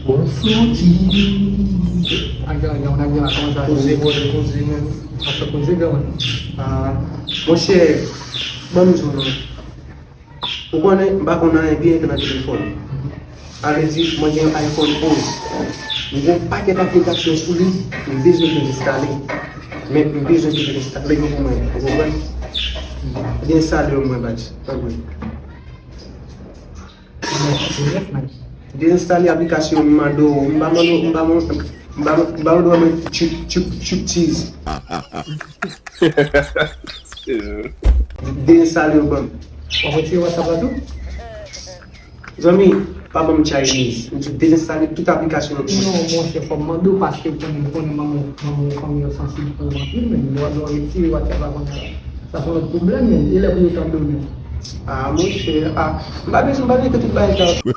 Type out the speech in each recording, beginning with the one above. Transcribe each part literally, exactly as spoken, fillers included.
Bon, Floti. Agya, agya, on agya, kòman sa? Koze, koze, koze, men. Ap fè koze, granmoun. Ah, monchè, ban m di w non. Ou konnen, m pa konn anyen byen ke nan telefòn. Sa vle di, mwen gen yon iPhone onz. M gen yon pakèt aplikasyon sou li, m bezwen dezenstale. Men, m bezwen dezenstale yo pou mwen, ou konprann? Dezenstale yo pou mwen, baz. Tanpri. Dezenstale aplikasyon, m mande w, m pa mande w, m pa mande w, m pa mande w, m pa mande w mwen tchup, tchup, tchup cheese. Dezenstale yo ban m. W ap retire WhatsApp la tou? Zanmi, pa ban m Chinese. M di dezenstale tout aplikasyon yo pou mwen. Non, monchè, fò m mande w paske w konnen, m konnen manman, manman w fanmi yo sansib pou w anpil, men lè w retire WhatsApp la kounye a. Sa se yon lòt pwoblèm, men e lè pou yo tande w menm? Ah, monchè, ah, m pa bezwen, m pa mete tout bagay sa yo.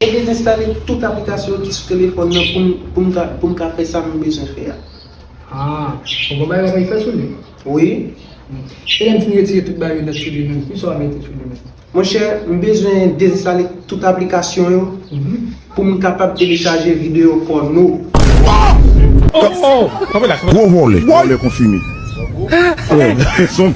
E dezenstale tout aplikasyon ki sou telefòn nan pou m, pou m ka, pou m ka fè sa m bezwen fè a. Ah, ou gon bagay w ap fè sou li? Wi. Hmm. E lè m fin retire tout bagay yo nèt sou li menm, kisa w ap mete sou li menm? Monchè, m bezwen dezenstale tout aplikasyon yo pou m kapab telechaje videyo pòno. Gwo vòlè. Vòlè konfime. Son.